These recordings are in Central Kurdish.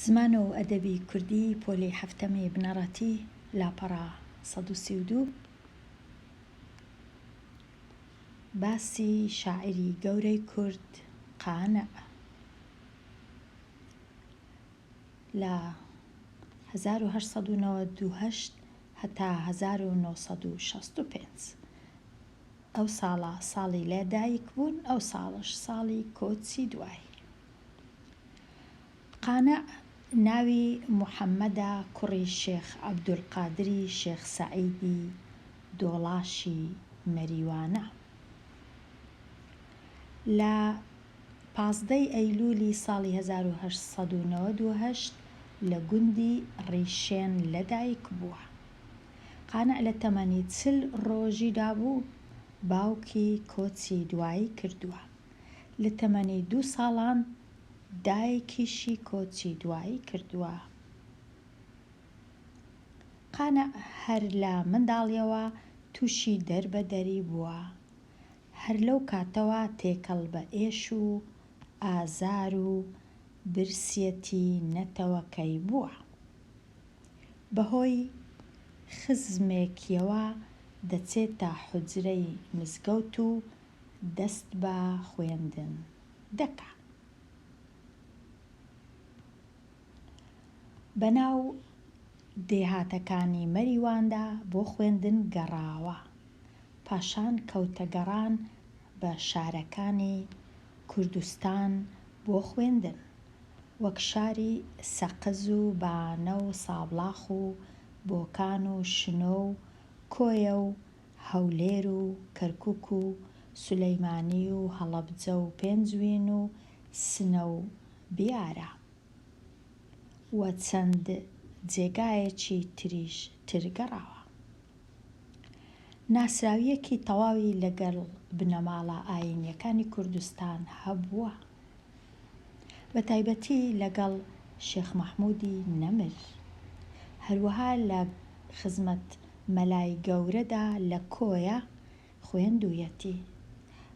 زمان و ئەدەبی کوردی پۆلی حەفتەمی بنەڕەتی لاپەڕە 132 باسی شاعیری گەورەی کورد قانع لە 1898 هەتا 1965 ئەو ساڵە ساڵی لە دایک بوون ئەو ساڵەش ساڵی کۆچی دوایی. قانع ناوی موحەممەدە کوڕی شێخ عەبدولقادری شێخ سەعیدی دۆڵاشی مەریوانە. لە 15 ی ئەیلوولی ساڵی 1898 لە گوندی ڕیشێن لەدایک بووە. قانع لە تەمەنی 40 ڕۆژیدا بوو باوکی کۆچی دوایی کردووە. لە تەمەنی دوو ساڵان دایکیشی کۆچی دوایی کردووە. قانع هەر لە منداڵیەوە تووشی دەربەدەری بووە. هەر لەو کاتەوە تێکەڵ بە ئێش و ئازار و برسیەتی نەتەوەکەی بووە. بەهۆی خزمێکیەوە دەچێتە حوجرەی مزگەوت و دەست بە خوێندن دەکا. بەناو دێهاتەکانی مەریواندا بۆ خوێندن گەڕاوە. پاشان کەوتە گەڕان بە شارەکانی کوردستان بۆ خوێندن، وەک شاری سەقز و بانە و سابڵاخ و بۆکان و شنۆ و کۆیە و هەولێر و کەرکوک و سولەیمانی و هەڵەبجە و پێنجوین و سنە و بیارە و چەند جێگایەکی تریش تر گەڕاوە. ناسراوییەکی تەواوی لەگەڵ بنەماڵە ئایینییەکانی کوردستان هەبووە. بە تایبەتی لەگەڵ شێخ مەحموودی نەمر. هەروەها لە خزمەت مەلای گەورەدا لە کۆیە خوێندوویەتی.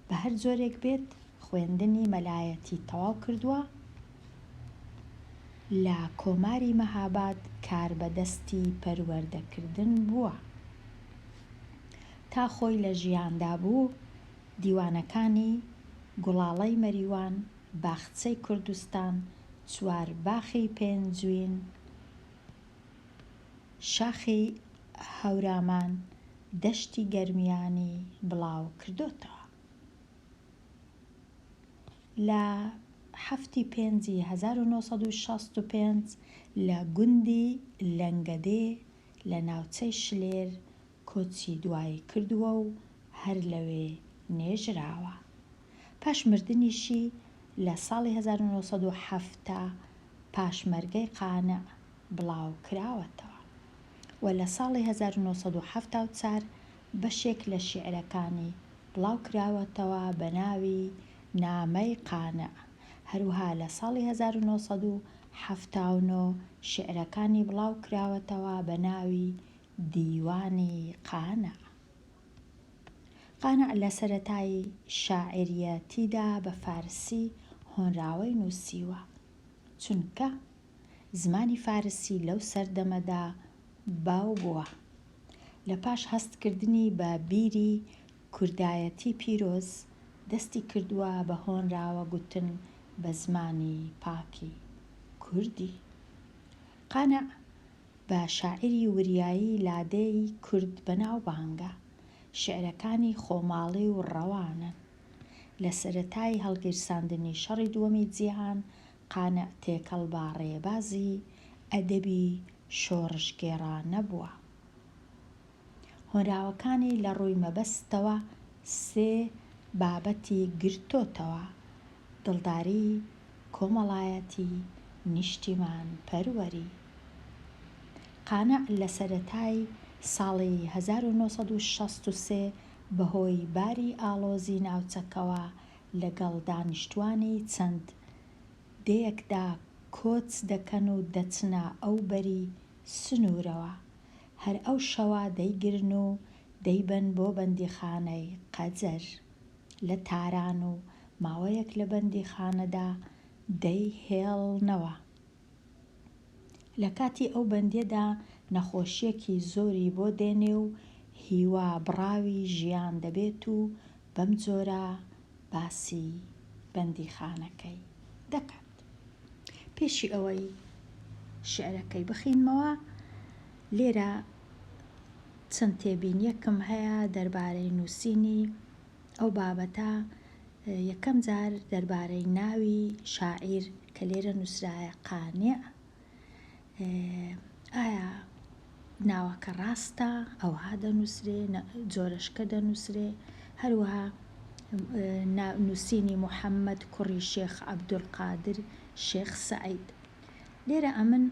بە هەر جۆرێک بێت خوێندنی مەلایەتی تەواو کردووە، لە کۆماری مەهاباد کاربەدەستی پەروەردەکردن بووە. تا خۆی لە ژیاندا بوو، دیوانەکانی، گوڵاڵەی مەریوان، باخچەی کوردستان، چوارباخی پێنجوین، شاخی هەورامان، دەشتی گەرمیانی بڵاو کردۆتەوە. لە حەفتی پێنجی 1965 لە گوندی لەنگەدێ لە ناوچەی شلێر کۆچی دوایی کردووە و هەر لەوێ نێژراوە. پاش مردنیشی لە ساڵی 1970 پاشمەرگەی قانع بڵاو کراوەتەوە و لە ساڵی 1974 بەشێک لە شیعرەکانی بڵاو کراوەتەوە بە ناوی نامەی قانع، هەروەها لە ساڵی 1979 شیعرەکانی بڵاو کراوەتەوە بە ناوی دیوانی قانع. قانع لە سەرەتای شاعیریەتیدا بە فارسی هۆنراوەی نووسیوە، چونکە زمانی فارسی لەو سەردەمەدا باو بووە. لە پاش هەستکردنی بە بیری کوردایەتی پیرۆز، دەستی کردووە بە هۆنراوە گوتن بە زمانی پاکی کوردی. قانع بە شاعیری وریایی لادێی کورد بەناوبانگە. شیعرەکانی خۆماڵی و ڕەوانن. لە سەرەتای هەڵگیرساندنی شەڕی دووەمی جیهان، قانع تێکەڵ بە ڕێبازی ئەدەبی شۆڕشگێڕانە بووە. هۆنراوەکانی لە ڕووی مەبەستەوە سێ بابەتی گرتۆتەوە، دڵداری، کۆمەڵایەتی، نیشتیمان پەروەری. قانع لە سەرەتای ساڵی 1963 بەهۆی باری ئاڵۆزی ناوچەکەوە لەگەڵ دانیشتوانی چەند دێیەکدا کۆچ دەکەن و دەچنە ئەوبەری سنوورەوە، هەر ئەو شەوە دەیگرن و دەیبەن بۆ بەندیخانەی قەجەر لە تاران و ماوەیەک لە بەندیخانەدا دەیهێڵنەوە. لە کاتی ئەو بەندیەدا نەخۆشیەکی زۆری بۆ دێنێ و هیوا بڕاوی ژیان دەبێت و بەم جۆرە باسی بەندیخانەکەی دەکات. پێشی ئەوەی شیعرەکەی بخینمەوە لێرە چەند تێبینیەکم هەیە دەربارەی نووسینی ئەو بابەتە، یەکەم جار دەربارەی ناوی شاعیر کە لێرە نووسرایە قانع، ئایا ناوەکە ڕاستە ئەوها دەنووسرێ جۆرەشکە دەنووسرێ هەروەها نووسینی محەممەد کوڕی شێخ عەبدولقادر شێخ سەعید لێرە ئەمن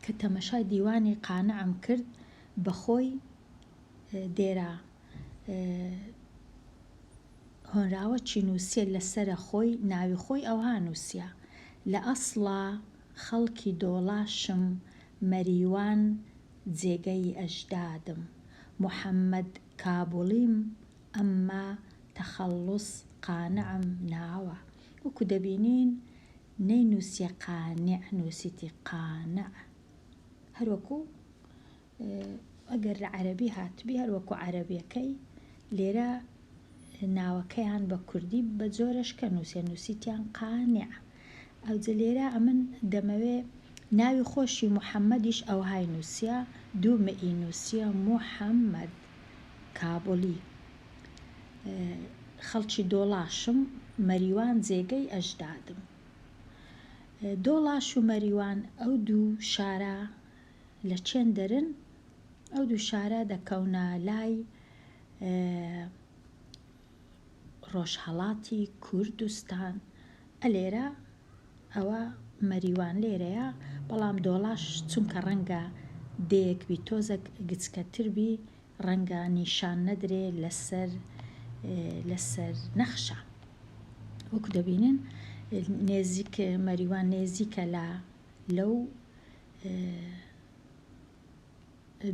کە تەمەشای دیوانی قانعم کرد بەخۆی دێرە هۆنراوە چی نووسیە لەسەرە خۆی ناوی خۆی ئەوها نووسیە لە ئەسڵا خەڵکی دۆڵاشم مەریوان جێگەی ئەژدادم محەمەد کابوڵیم ئەمما تەخەڵوس قانعم ناوە وەکو دەبینین نەینووسیە قانع نووسیتی قانع هەروەکو ئەگەر لە عەرەبی هاتبی هەر وەکو عەرەبیەکەی لێرە ناوەکەیان بە کوردی بە جۆرەشکە نووسێ نووسیتیان قانع ئەوجە لێرە ئەمن دەمەوێ ناوی خۆشی محەممەدیش ئەوهای نووسیە دوو مئی نووسیە محەممەد کابولی خەڵکی دۆڵاشم مەریوان جێگەی ئەژدادم دۆڵاش و مەریوان ئەو دوو شارە لە چێندەرن، ئەو دوو شارە دەکەونە لای ڕۆژهەڵاتی کوردستان، ئەلێرە ئەوە مەریوان لێرەیە، بەڵام دۆڵاش چونکە ڕەنگە دێیەک بی تۆزەک گچکەتر بی ڕەنگە نیشان نەدرێ لەسەر لەسەر نەخشە وەکو دەبینن نێزیک مەریوان نێزیکە لە لەو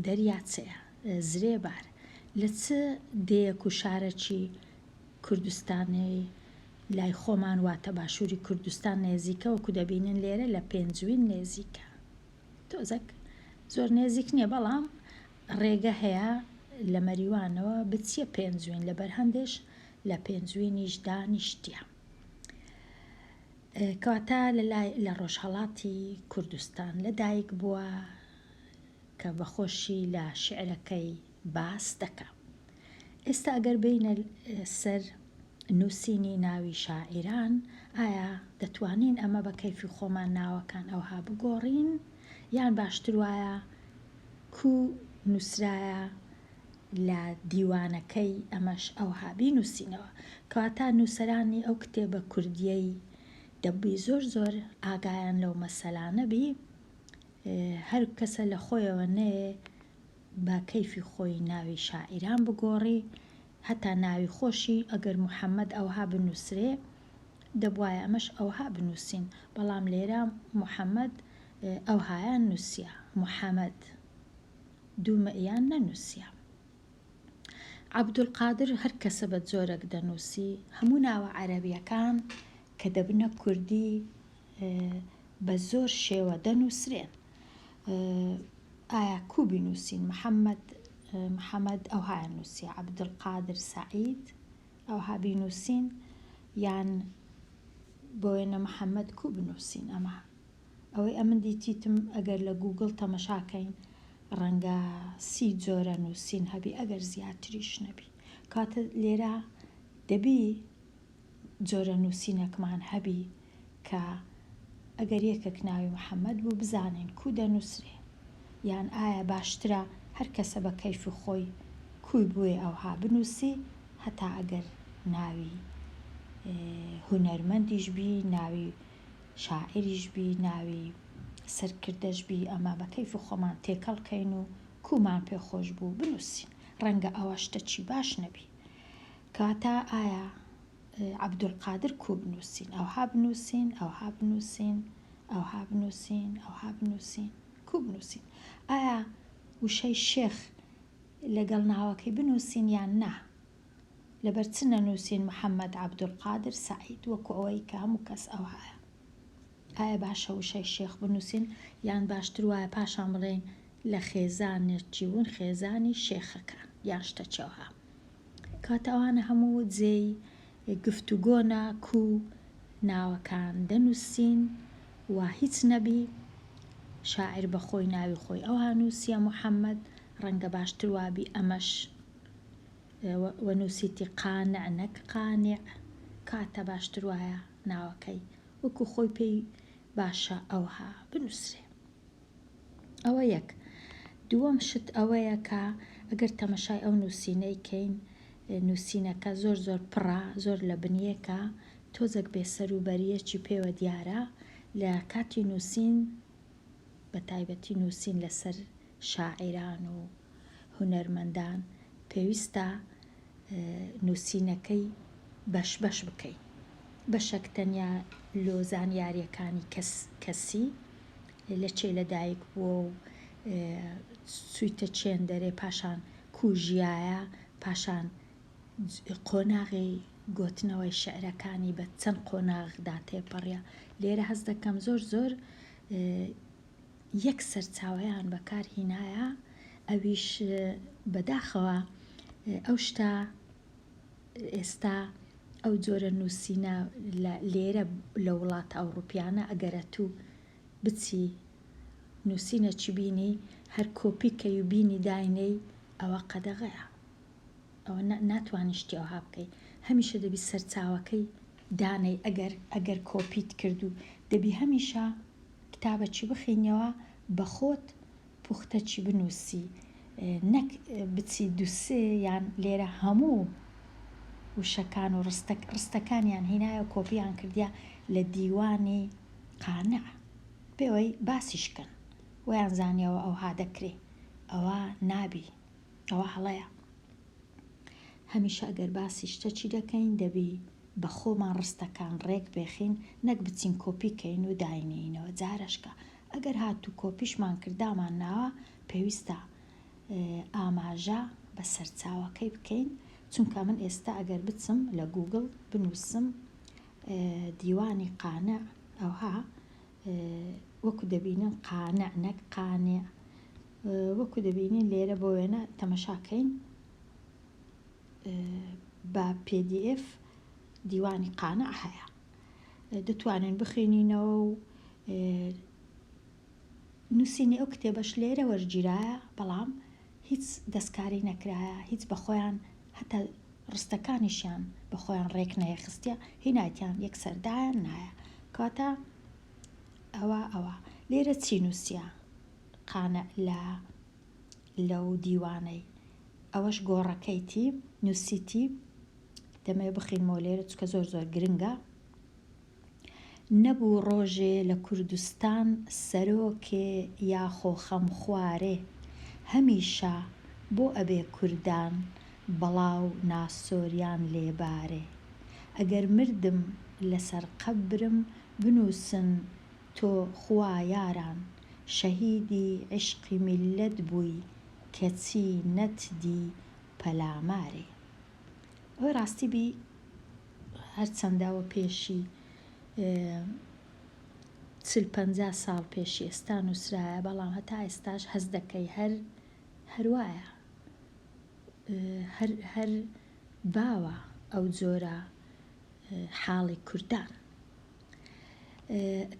دەریاچەیە، زرێبار، لە چ دێیەک و شارەکی کوردستانی لای خۆمان واتە باشووری کوردستان نێزیکە وەکو دەبینن لێرە لە پێنجوین نێزیکە تۆزەک زۆر نێزیک نییە بەڵام ڕێگە هەیە لە مەریوانەوە بچیە پێنجوین لەبەر هەندێش لە پێنجوینیش دانیشتیە. کەواتە لە لای لە ڕۆژهەڵاتی کوردستان لە دایک بووە کە بە خۆشی لە شیعرەکەی باس دەکا. ئێستا ئەگەر بێینە سەر نووسینی ناوی شاعیران، ئایا دەتوانین ئەمە بە کەیفی خۆمان ناوەکان ئەوها بگۆڕین یان باشتر وایە کوو نووسرایە لە دیوانەکەی ئەمەش ئەوها بینووسینەوە. کەواتە نووسەرانی ئەو کتێبە کوردییەی دەبووی زۆر زۆر ئاگایان لەو مەسەلانە بی، هەر کەسە لە خۆیەوە نەیێ بە کەیفی خۆی ناوی شاعیران بگۆڕی، هەتا ناوی خۆشی ئەگەر محەمەد ئەوها بنووسرێ دەبوایە ئەمەش ئەوها بنووسین، بەڵام لێرە محەمەد ئەوهایان نووسیە، محەمەد. دوو مئیان نەنووسیە. عەبدولقادر هەر کەسە بە جۆرەک دەنووسی. هەموو ناوە عەرەبیەکان کە دەبنە کوردی بە زۆر شێوە دەنووسرێن. ئایا کوو بینووسین؟ محەمەد محەمەد ئەوهایان نووسیە، عەبدولقادر سەعید ئەوها بینووسین یان بۆ وێنە محەمەد کوو بنووسین ئەمە؟ ئەوەی ئەمن دیتیتم ئەگەر لە گووگڵ تەمەشا کەین ڕەنگە سی جۆرە نووسین هەبی ئەگەر زیاتریش نەبی کاتە لێرە دەبی جۆرە نووسینەکمان هەبی کە ئەگەر یەکێک ناوی محەممەد بوو بزانین کوو دەنووسرێ یان ئایا باشترە هەر کەسە بە کەیفی خۆی کووی بوێ ئەوها بنووسی هەتا ئەگەر ناوی هونەرمەندیش بی ناوی شاعیریش بی ناوی سەرکردەش بی ئەمە بە کەیفی خۆمان تێکەڵ کەین و کومان پێ خۆش بوو بنووسین ڕەنگە ئەوە شتەکی باش نەبی کەواتە ئایا عەبدولقادر کوو بنووسین ئەوها بنووسین ئەوها بنووسین ئەوها بنووسین ئەوها بنووسین کوو بنووسین ئایا وشەی شێخ لەگەڵ ناوەکەی بنووسین یان نا لەبەر چ نەنووسین محمد عبدالقادر سعید وەکو ئەوەی کە هەموو کەس ئەوهایە. ئایا باشە وشەی شێخ بنووسین یان باشتر وایە پاشان بڵێین لە خێزانێکی بوون خێزانی شێخەکان یان شتەچەوها کەواتە ئەوانە هەموو جێی گفتوگۆنە کوو ناوەکان دەنووسین و هیچ نەبی شاعیر بە خۆی ناوی خۆی ئەوها نووسیە محەمەد ڕەنگە باشتر وابی ئەمەش وە نووسیتی قانع نەک قانع کاتە باشتر وایە ناوەکەی وەکو خۆی پێی باشە ئەوها بنووسرێ. ئەوە یەک. دووەم شت ئەوەیە کە ئەگەر تەمەشای ئەو نووسینەی کەین، نووسینەکە زۆر زۆر پڕە، زۆر لە بنیەکە، تۆزەک بێ سەروبەرییەکی پێوە دیارە. لە کاتی نووسین، بە تایبەتی نووسین لەسەر شاعیران و هونەرمەندان، پێویستە نووسینەکەی بەش بەش بکەین. بەشەک تەنیا لۆ زانیارییەکانی کەس کەسی، لە چێ لە دایک بووە و چوویتە چێندەرێ، پاشان کوو ژیایە، پاشان قۆناغی گۆتنەوەی شیعرەکانی بە چەند قۆناغدا تێپەڕیە. لێرە هەست دەکەم زۆر زۆر یەک سەرچاوەیان بەکار هینایە ئەویش بەداخەوە ئەو شتە ئێستا ئەو جۆرە نووسینە لە لێرە لە وڵاتە ئەوڕوپیانە ئەگەر ئەتوو بچی نووسینەکی بینی هەر کۆپی کەی و بینی داینێی ئەوە قەدەغەیە ئەوە ناتوانی شتی ئەوها بکەی هەمیشە دەبی سەرچاوەکەی دانێی ئەگەر ئەگەر کۆپیت کرد و دەبی هەمیشە کتابەکی بخینیەوە بەخۆت پوختەکی بنوسی نەک بچی دوسێ یان لێرە هەموو وشەکان و ڕستە ڕستەکانیان هینایە کۆپیان کردیە لە دیوانی قانع بێوەی باسیش کەن وەیان زانیەوە ئەوها دەکرێ ئەوە نابی ئەوە هەڵەیە هەمیشە ئەگەر باسی شتەکی دەکەین دەبی بە خۆمان ڕستەکان ڕێک بێخین نەک بچین کۆپی کەین و داینێینەوە جارەشکە ئەگەر هاتوو کۆپیشمان کرد دامان ناوە پێویستە ئاماژە بە سەرچاوەکەی بکەین چونکە من ئێستا ئەگەر بچم لە گوگڵ بنووسم دیوانی قانع ئەوها وەکو دەبینن قانع نەک قانع وەکو دەبینین لێرە بۆ وێنە تەمەشا کەین بە PDF دیوانی قانع هەیە دەتوانین بخوێنینەوە و نووسینی ئەو کتێبەش لێرە وەرگیرایە بەڵام هیچ دەستکاری نەکرایە هیچ بەخۆیان هەتا ڕستەکانیشیان بەخۆیان ڕێک نەیەخستیە هینایتیان یەکسەر دایان نایە کەواتە ئەوە ئەوە لێرە چی نووسیە قانع لە لەو دیوانەی ئەوەش گۆڕەکەیتی نووسیتی دەمەوێ بخینمەوە لێرە چونکە زۆر زۆر گرنگە نەبوو ڕۆژێ لە کوردستان سەرۆکێ یاخۆ خەمخوارێ هەمیشە بۆ ئەبێ کوردان بەڵا و ناسۆریان لێ بارێ ئەگەر مردم لەسەر قەبرم بنووسن تۆ خوا یاران شەهیدی عیشقی میللەت بووی کەچی نەتدی پەلامارێ. ئەوەی ڕاستی بی هەرچەندە ئەوە پێشی چل پەنجا ساڵ پێشی ئێستا نووسرایە بەڵام هەتا ئێستاش هەست دەکەی هەر هەر وایە هەر هەر باوە ئەو جۆرە حاڵی کوردان.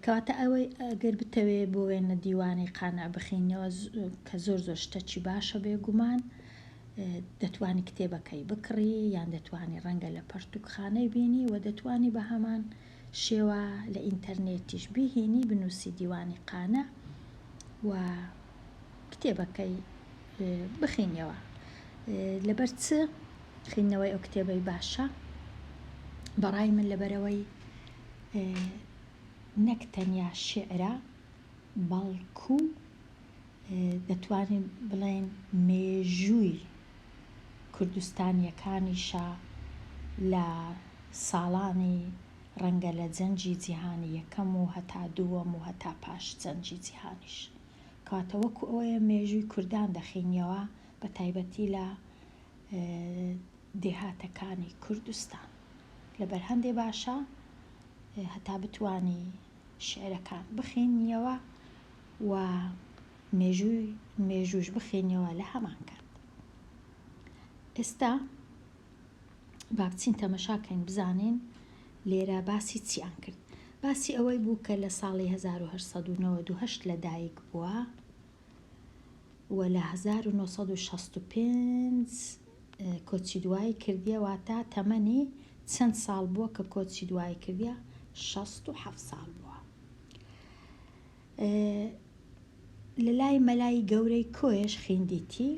کەواتە ئەوەی ئەگەر بتەوێ بۆ وێنە دیوانی قانع بخینەوە کە زۆر زۆر شتەکی باشە بێگومان دەتوانی کتێبەکەی بکڕی یان دەتوانی ڕەنگە لە پەرتوکخانەی بینی و دەتوانی بە هەمان شێوە لە ئینتەرنێتیش بیهینی بنووسی دیوانی قانع و کتێبەکەی بخینیەوە لەبەر چ خیندنەوەی ئەو کتێبەی باشە بەڕای من لەبەرئەوەی نەک تەنیا شیعرە بەڵکو دەتوانین بڵێین مێژووی کوردستانیەکانیشە لە ساڵانی ڕەنگە لە جەنگی جیهانی یەکەم و هەتا دووەم و هەتا پاش جەنگی جیهانیش کەواتە وەکو ئەوەیە مێژووی کوردان دەخینیەوە بە تایبەتی لە دێهاتەکانی کوردستان لەبەر هەندێ باشە هەتا بتوانی. شیعرەکان بخینیەوە و مێژووی مێژووش بخینیەوە لە هەمان کات. ئێستا با بچین تەمەشا کەین بزانین لێرە باسی چیان کرد. باسی ئەوەی بوو کە لە ساڵی 1898 لە دایک بووە و لە 1965 کۆچی دوایی کردیە واتە تەمەنی چەند ساڵ بووە کە کۆچی دوایی کردیە 67 ساڵ بووە. لە لای مەلای گەورەی کۆیەش خیندیتی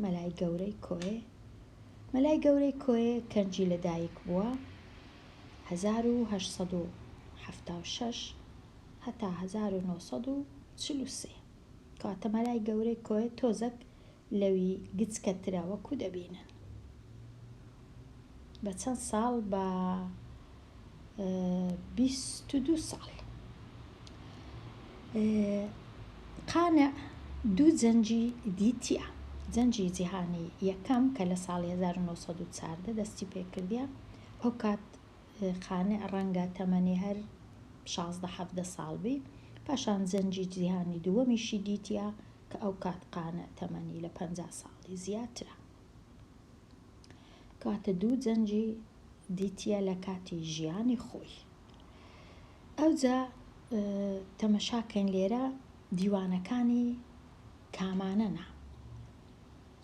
مەلای گەورەی کۆیە مەلای گەورەی کۆیە کەنجی لە دایک بووە 1876 هەتا 1943 کەواتە مەلای گەورەی کۆیە تۆزەک لەوی گچکەترە وەکو دەبینن بە چەند ساڵ بە 22 ساڵ. قانع دوو جەنگی دیتیە، جەنگی جیهانی یەکەم کە لە ساڵی 1914 دەستی پێکردیە، ئەو کات قانع ڕەنگە تەمەنی هەر 16 17 ساڵ بی، پاشان جەنگی جیهانی دووەمیشی دیتیە کە ئەو کات قانع تەمەنی لە 50 ساڵی زیاترە. کەواتە دوو جەنگی دیتیە لە کاتی ژیانی خۆی. ئەوجا تەمەشاکەین لێرە دیوانەکانی کامانەنە.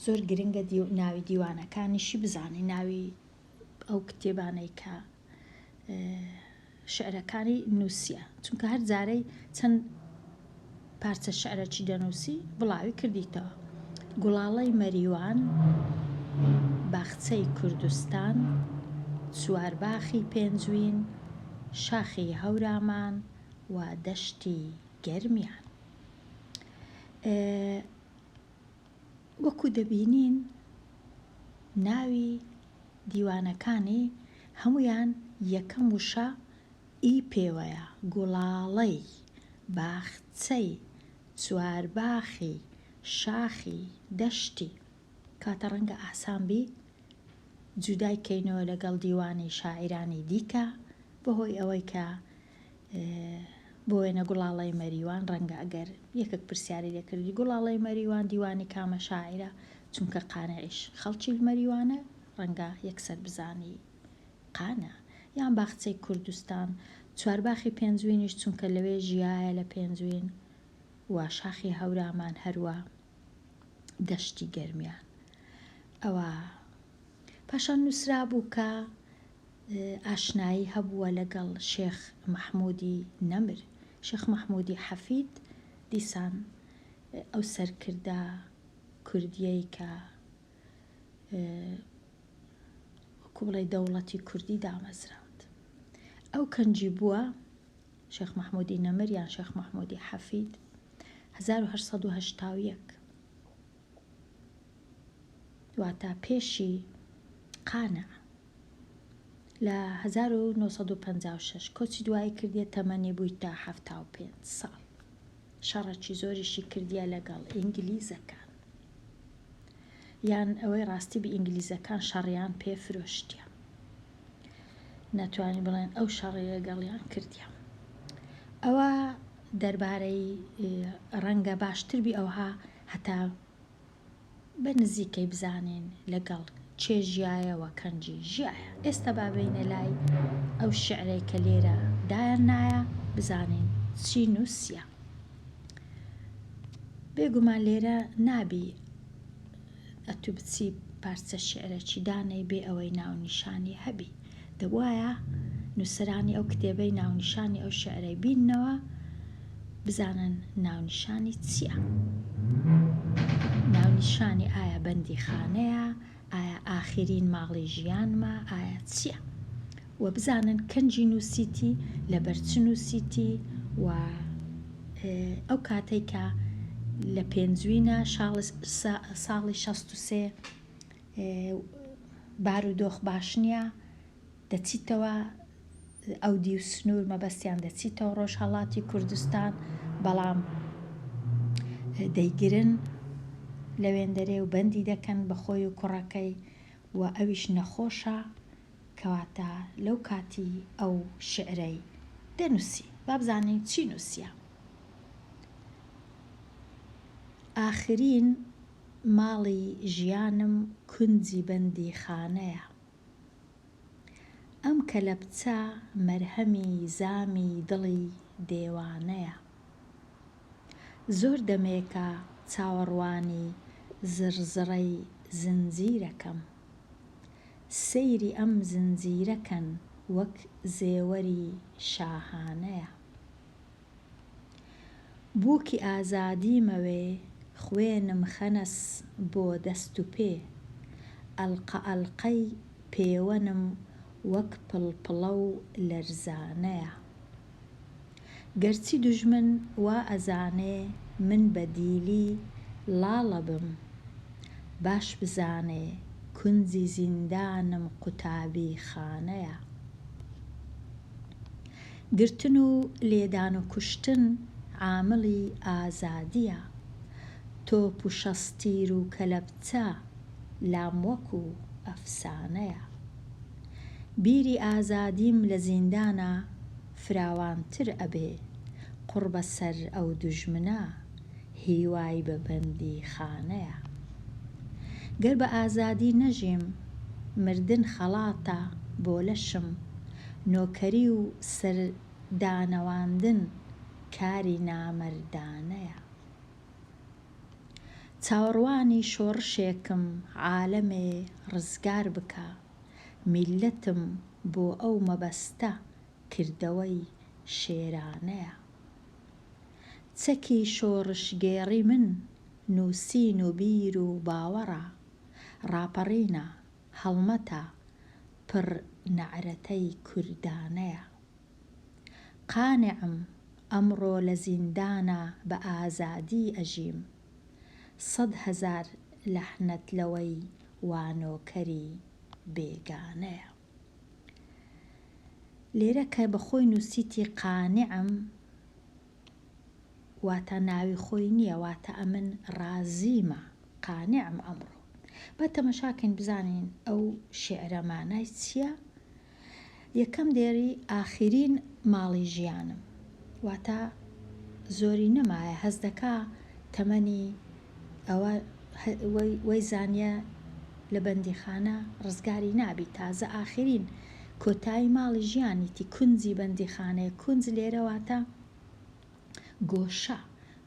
زۆر گرنگە ناوی دیوانەکانیشی بزانی، ناوی ئەو کتێبانەی کە شعرەکانی نووسیە، چونکە هەر جارەی چەند پارچە شعرەکی دەنووسی بڵاوی کردیتەوە. گوڵاڵەی مەریوان، باخچەی کوردستان، چوارباخی پێنجوین، شاخی هەورامان و دەشتی گەرمیان. وەکو دەبینین ناوی دیوانەکانی هەموویان یەکەم وشە ی پێوەیە، گوڵاڵەی، باخچەی، چوارباخی، شاخی، دەشتی. کاتە ڕەنگە ئاسان بی جودای کەینەوە لەگەڵ دیوانی شاعیرانی دیکە بەهۆی ئەوەی کە بۆ وێنە گوڵاڵەی مەریوان ڕەنگە ئەگەر یەکێک پرسیاری لێ کردی گوڵاڵەی مەریوان دیوانی کامە شاعیرە چونکە قانعیش خەڵکی مەریوانە ڕەنگە یەکسەر بزانی قانع یان باخچەی کوردستان چوارباخی پێنجوینیش چونکە لەوێ ژیایە لە پێنجوین و شاخی هەورامان هەروا دەشتی گەرمیان ئەوە پاشان نووسرابوو کە ئاشنایی هەبووە لەگەڵ شێخ مەحموودی نەمر. شێخ مەحموودی حەفید دیسان ئەو سەرکردە کوردییەی کە وەکوو بڵێی دەوڵەتی کوردی دامەزراند. ئەو کەنجی بووە، شێخ مەحموودی نەمر یان شێخ مەحموودی حەفید، 1881. واتە پێشی قانع لە 1956 کۆچی دوایی کردیە تەمەنی بوویتە 75 ساڵ شەڕەکی زۆریشی کردیە لەگەڵ ئینگلیزەکان یان ئەوەی ڕاستی بی ئینگلیزەکان شەڕیان پێ فرۆشتیە نەتوانین بڵێن ئەو شەڕی لەگەڵیان کردیە ئەوە دەربارەی ڕەنگە باشتر بی ئەوها هەتا بە نزیکەی بزانین لەگەڵ کێ ژیایە و کەنجی ژیایە. ئێستا با بێینە لای ئەو شیعرەی کە لێرە دایان نایە بزانین چی نووسیە. بێگومان لێرە نابی ئەتوو بچی پارچە شیعرەکی دانێی بێ ئەوەی ناونیشانی هەبی. دەبوایە نووسەرانی ئەو کتێبەی ناونیشانی ئەو شیعرەی بیننەوە بزانن ناونیشانی چییە؟ ناونیشانی ئایا بەندیخانەیە؟ ئایا ئاخیرین ماڵی ژیانمە؟ ئایا چییە؟ و بزانن کەنجی نووسیتی، لەبەر چ نووسیتی و ئەو کاتەی کە لە پێنجوینە ساڵی 63 بارودۆخ باش نییە دەچیتەوە ئەو دیو سنوور مەبەستیان دەچیتەوە ڕۆژهەڵاتی کوردستان بەڵام دەیگرن لەوێندەرێ و بەندی دەکەن بە خۆی و کوڕەکەی و ئەویش نەخۆشە. کەواتە لەو کاتی ئەو شیعرەی دەنووسی. با بزانین چی نووسیە. ئاخرین ماڵی ژیانم کونجی بەندیخانەیە. ئەم کەلەپچە مەرهەمی زامی دڵی دێوانەیە. زۆر دەمێکە چاوەڕوانی زڕزڕەی زنجیرەکەم. سەیری ئەم زنجیرە کەن وەک زێوەری شاهانەیە. بووکی ئازادیمەوێ خوێنم خەنەس بۆ دەست و پێ. ئەڵقە ئەڵقەی پێوەنم وەک پڵپڵە و لەرزانەیە. گەرچی دوژمن وا ئەزانێ من بە دیلی ڵاڵە بم، باش بزانێ کونجی زیندانم قوتابی خانەیە. گرتن و لێدان و کوشتن عامڵی ئازادیە، تۆپ و شەستیر و کەلەپچە لام وەکو ئەفسانەیە. بیری ئازادیم لە زیندانا فراوانتر ئەبێ قوڕ بە سەر ئەو دوژمنە هیوای بە بەندیخانەیە گەر بە ئازادی نەژیم مردن خەڵاتە بۆ لەشم نۆکەری و سەر دانەواندن کاری نامەردانەیە چاوەڕوانی شۆڕشێکم عالەمێ ڕزگار بکا میللەتم بۆ ئەو مەبەستە کردەوەی شێرانەیە. چەکی شۆڕشگێڕی من نووسین و بیر و باوەڕە، ڕاپەڕینە، هەڵمەتە پڕ نەعرەتەی کوردانەیە. قانعم ئەمڕۆ لە زیندانا بە ئازادی ئەژیم. سەدهەزار لەحنەت لەوەی وا نۆکەری بێگانەیە. لێرە کە بە خۆی نووسیتی قانعم واتە ناوی خۆی نییە واتە ئەمن ڕازیمە قانعم ئەمڕۆ. با تەمەشا کەین بزانین ئەو شیعرە مانای چییە؟ یەکەم دێری ئاخیرین ماڵی ژیانم واتە زۆری نەمایە هەست دەکا تەمەنی ئەوە وەی زانیە لە بەندیخانە ڕزگاری نابی تازە ئاخیرین کۆتایی ماڵی ژیانیتی کونجی بەندیخانەیە کونج لێرە واتە گۆشە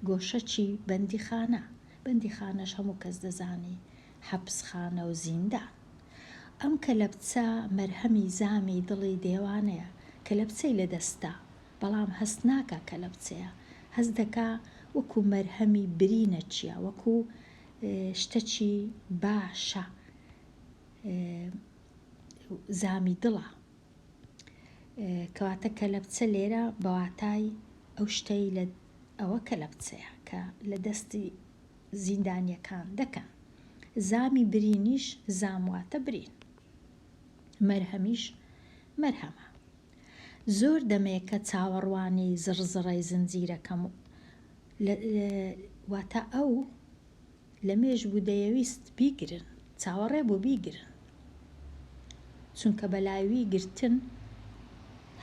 گۆشە چی بەندیخانە بەندیخانەش هەموو کەس دەزانی حەپسخانە و زیندان. ئەم کەلەپچە مەرهەمی زامی دڵی دێوانەیە، کەلەپچەی لە دەستە، بەڵام هەست ناکا کەلەپچەیە، هەست دەکا وەکوو مەرهەمی برینەکیە، وەکوو شتەکی باشە، زامی دڵە. کەواتە کەلەپچە لێرە بە واتای ئەو شتەی لە ئەوە کەلەپچەیە کە لە دەستی زیندانیەکان دەکەن. زامی برینیش زام واتە برین. مەرهەمیش مەرهەمە. زۆر دەمێکە چاوەڕوانی زڕزڕەی زنجیرەکەم لە واتە ئەو لە مێژ بوو دەیەویست بیگرن، چاوەڕێ بوو بیگرن. چونکە بەلاوی گرتن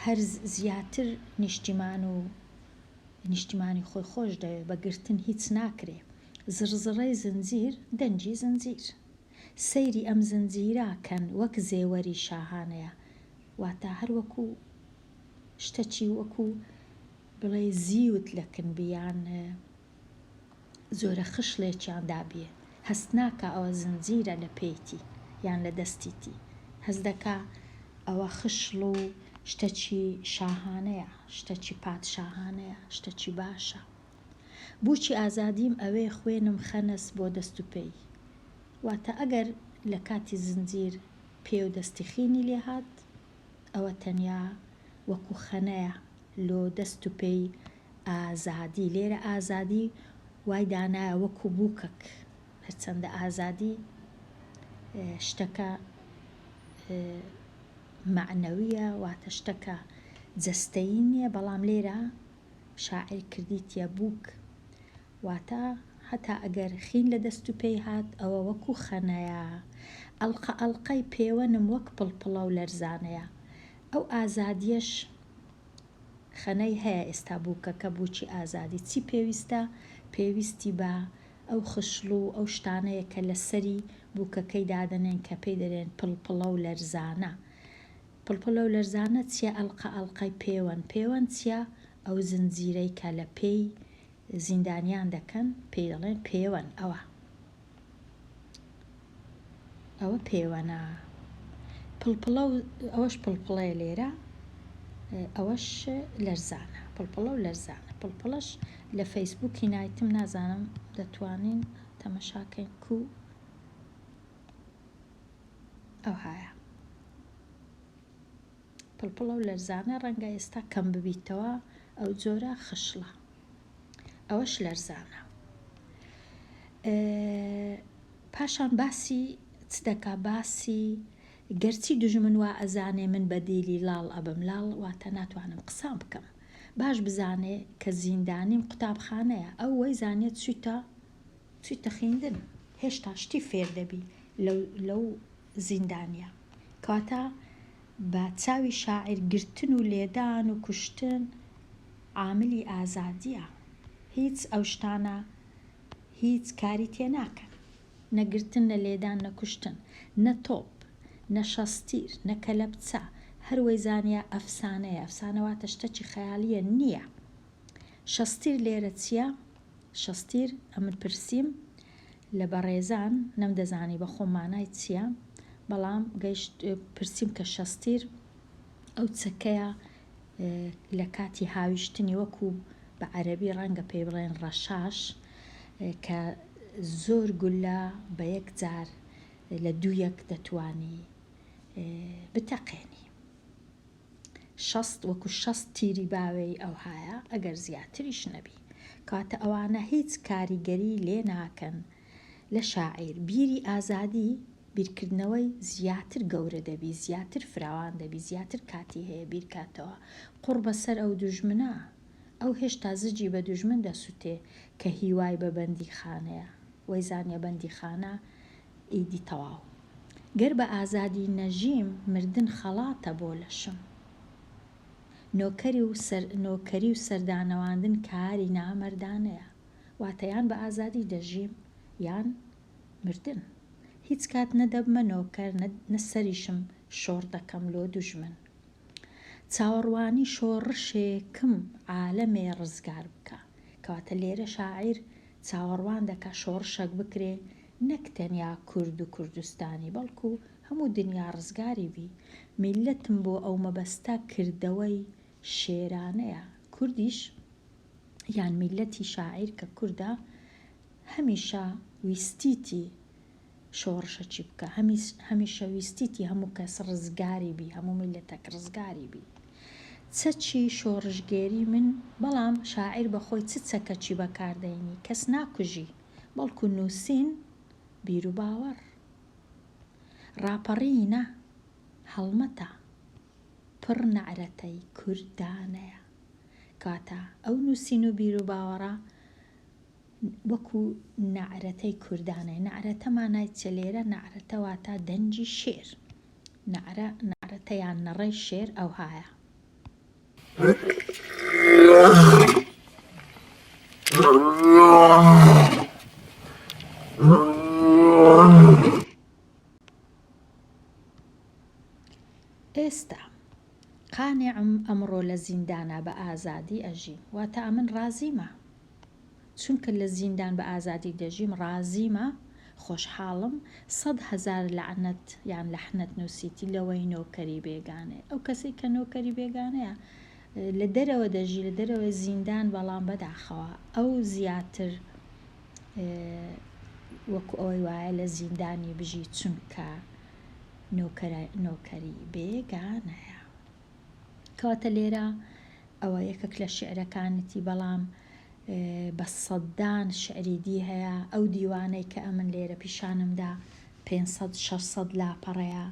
هەر زیاتر نیشتیمان و نیشتیمانی خۆی خۆش دەوێ بە گرتن هیچ ناکرێ زڕزڕەی زنجیر دەنگی زنجیر سەیری ئەم زنجیرە کەن وەک زێوەری شاهانەیە واتە هەر وەکو شتەکی وەکو بڵێی زیوت لە کن بی یان جۆرە خشڵێکیان دابیێ هەست ناکا ئەوە زنجیرە لە پێیتی یان لە دەستیتی هەست دەکا ئەوە خشڵ و شتەکی شاهانەیە شتەکی پادشاهانەیە شتەکی باشە بووکی ئازادیم ئەوێ خوێنم خەنەس بۆ دەست و پێی واتە ئەگەر لە کاتی زنجیر پێ و دەستی خینی لێ هات ئەوە تەنیا وەکو خەنەیە لۆ دەست و پێی ئازادی لێرە ئازادی وای دانایە وەکو بووکەک هەرچەندە ئازادی شتەکە مەعنەویە واتە شتەکە جەستەیی نییە بەڵام لێرە شاعیر کردیتیە بووک واتە. هەتا ئەگەر خین لە دەست و پێی هات ئەوە وەکو خەنەیە. ئەڵقە ئەڵقەی پێوەنم وەک پڵپڵە و لەرزانەیە. ئەو ئازادیەش خەنەی هەیە ئێستا بووکەکە بووکی ئازادی چی پێویستە پێویستی بە ئەو خشڵ و ئەو شتانەیە کە لە سەری بووکەکەی دادەنێن کە پێی دەرێن پڵپڵە و لەرزانە. پڵپڵە و لەرزانە چیە ئەڵقە ئەڵقەی پێوەن پێوەن چیە ئەو زنجیرەی کە لە پێی زیندانیان دەکەن پێی دەڵێن پێوەن ئەوە ئەوە پێوەنە پڵپڵە و ئەوەش پڵپڵەیە لێرە ئەوەش لەرزانە پڵپڵە و لەرزانە پڵپڵەش لە فەیسبووکی نایتم نازانم دەتوانین تەمەشاکەین کو ئەوهایە پڵپڵە و لەرزانە ڕەنگە ئێستا کەم ببیتەوە ئەو جۆرە خشڵە ئەوەش لەرزانە پاشان باسی چ دەکا باسی گەرچی دوژمن وا ئەزانێ من بە دیلی لاڵ ئەبم لاڵ واتە ناتوانم قسان بکەم باش بزانێ کە زیندانیم قوتابخانەیە ئەو وەی زانێت چویتە چویتە خیندن هێشتا شتی فێر دەبی لەو لەو زیندانیە کەواتە بە چاوی شاعیر گرتن و لێدان و کوشتن عاملی ئازادیە هیچ ئەو شتانە هیچ کاری تێ ناکەن نە گرتن نە لێدان نە کوشتن نە تۆپ نە شەستیر نە کەلەپچە هەر وەیزانیە ئەفسانەیە ئەفسانە واتە شتەکی خەیالیە نیە شەستیر لێرە چیە شەستیر ئەمن پرسیم لە بەڕێزان نەمدەزانی بە خۆم مانای چیە بەڵام گەیشت پرسیم کە شەستیر ئەو چەکەیە لە کاتی هاویشتنی وەکو بە عەرەبی ڕەنگە پێی بڵێن ڕەشاش کە زۆر گولە بە یەک جار لە دوویەک دەتوانی بتەقێنی. 60 وەکو 60 تیری باوێی ئەوهایە ئەگەر زیاتریش نەبی. کەواتە ئەوانە هیچ کاریگەری لێ ناکەن لە شاعیر. بیری ئازادی بیرکردنەوەی زیاتر گەورە دەبی، زیاتر فراوان دەبی، زیاتر کاتی هەیە بیرکاتەوە. قوڕ بەسەر ئەو دوژمنە. ئەو هێشتا زجی بە دوژمن دەسوتێ کە هیوای بە بەندیخانەیە. وەیزانیە بەندیخانە ئیدی تەواو. گەر بە ئازادی نەژیم مردن خەڵاتە بۆ لەشم. نۆکەری و سەر نۆکەری و سەردانەواندن کاری نامەردانەیە. واتە یان بە ئازادی دەژیم یان مردن. هیچ کات نە دەبمە نۆکەر نە نە سەریشم شۆڕ دەکەم لۆ دوژمن. چاوەڕوانی شۆڕشێکم عالەمێ ڕزگار بکا. کەواتە لێرە شاعیر چاوەڕوان دەکا شۆڕشەک بکرێ نەک تەنیا کورد و کوردستانی بەڵکو هەموو دنیا ڕزگاری بی. میللەتم بۆ ئەو مەبەستە کردەوەی شێرانەیە. کوردیش یان میللەتی شاعیر کە کوردە هەمیشە ویستیتی شۆڕشەکی بکا هەمیشە ویستیتی هەموو کەس ڕزگاری بی هەموو میللەتەک ڕزگاری بی چەکی شۆڕشگێری من بەڵام شاعیر بە خۆی چ چەکەکی بەکار دەینی کەس ناکوژی بەڵکو نووسین بیروباوەڕ ڕاپەڕینە هەڵمەتە پڕ نەعرەتەی کوردانەیە کەواتە ئەو نووسین و بیروباوەڕە وەکو نەعرەتەی کوردانەیە نەعرەتە مانای چیە لێرە نەعرەتە واتا دەنگی شێر نەعرە نەعرەتە یان نەڕەی شێر ئەوهایە. ئێستا قانعم ئەمڕۆ لە زیندانا بە ئازادی ئەژیم واتە ئەمن ڕازیمە چونکە لە زیندان بە ئازادی دەژیم ڕازیمە خۆشحاڵم سەدهەزار لەعنەت یان لەحنەت نوسیتی لەوەی نۆکەری بێگانەیە ئەو کەسەی کە نۆکەری بێگانەیە لە دەرەوە دەژی لە دەرەوەی زیندان بەڵام بەداخەوە ئەو زیاتر وەکو ئەوەی وایە لە زیندانی بژی چونکە نۆکەری بێگانەیە. کەواتە لێرە ئەوە یەکێک لە شیعرەکانیتی بەڵام بە سەدان شیعری دی هەیە ئەو دیوانەی کە ئەمن لێرە پیشانم دا 500 600 لاپەڕەیە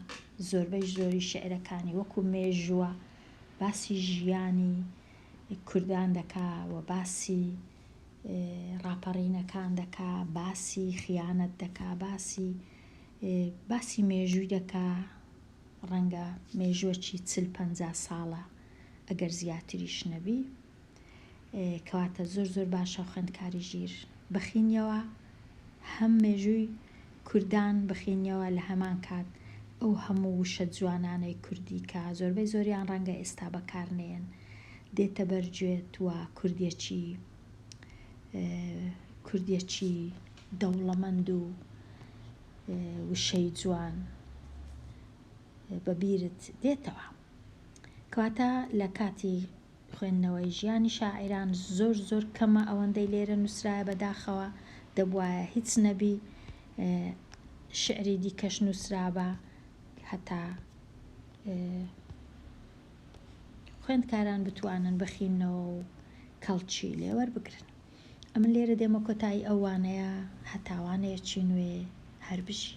زۆربەی زۆری شیعرەکانی وەکو مێژووە باسی ژیانی کوردان دەکا و باسی. ڕاپەڕینەکان دەکا، باسی خیانەت دەکا، باسی باسی مێژووی دەکا، ڕەنگە مێژووەکی چل پەنجا ساڵە ئەگەر زیاتریش نەبی. کەواتە زۆر زۆر باشە خوێندکاری ژیر بخینیەوە هەم مێژووی کوردان بخینیەوە لە هەمان کات ئەو هەموو وشە جوانانەی کوردی کە زۆربەی زۆریان ڕەنگە ئێستا بەکار نەیەن دێتە بەر گوێت و کوردیەکی کوردیەکی دەوڵەمەند و وشەی جوان بە بیرت دێتەوە. کەواتە لە کاتی خوێندنەوەی ژیانی شاعیران زۆر زۆر کەمە ئەوەندەی لێرە نووسرایە بەداخەوە دەبوایە هیچ نەبی شیعری دیکەش نووسرابا هەتا خوێندکاران بتوانن بخیننەوە و کەڵکی لێ وەربگرن. ئەمن لێرە دێمە کۆتایی ئەو وانەیە هەتا وانەیەکی نوێ هەر بژی.